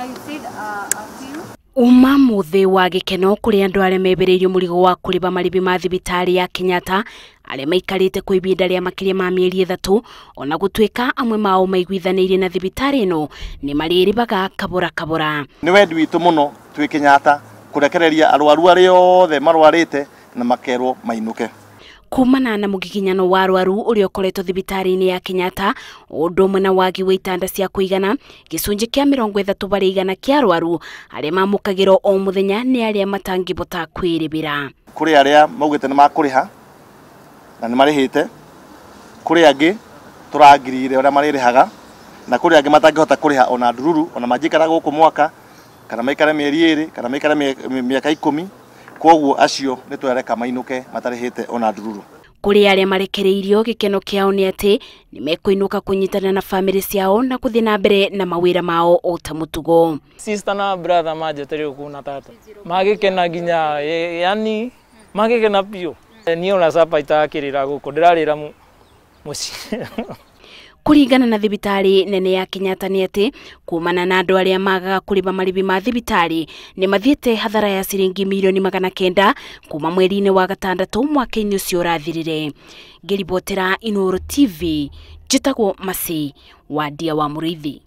Now you said a few. Uma muthi wa gikeno kuri andu aria mebereirio murigo wa kuriba maribi ma thibitari ya Kenyatta aria maikarite kwa ibinda ria makiria ma mieri 3 ona gutuika amwe mao maiguithaniirie na thibitari ino ni mariribaga kabora kabora. Ni wendi witu muno twi Kenyatta kurekereria arwaru aria othe marwarite na makerwo mainuke. Kumana na mugiginyano wa arwaru uria ukoretwo thibitari-ini ya Kenyatta undu umwe na wagi wa itanda cia kuigana gicunji kia 30% kia arwaru aria mamukagirwo o muthenya ni aria matangibota kwiribira. Kuri aria maugite ni makuriha na ni marihite, kuri angi turangirire uria maririhaga na kuri angi matangihota kuriha ona ndururu ona manjikara guku mwaka kana maikare mieri 2 kana maikare miaka 10. Koguo acio ni twereka mainuke matarihite ona ndururu. Kuri aria marekereirio gikeno kiao ni ati ni mekuinuka kunyitana na family ciao na kuthii na mbere na mawira mao o ta mutugo. Sister na brother majeterio kuna tata magikena nginya yani magikena piu ni ona sapa itakirira guku ndirarira mucii. Kuringana na thibitari nene ya Kenyatta ni ati kumana na andu aria magaga kuriba maribi ma thibitari ni mathiete hathara ya ciringi milioni 900 kuma mweri-ini wa 6 mwaka-ini ucio urathirire. Ngiribotera Inooro TV, njitagwo Masi wa Ndia wa Muriithi.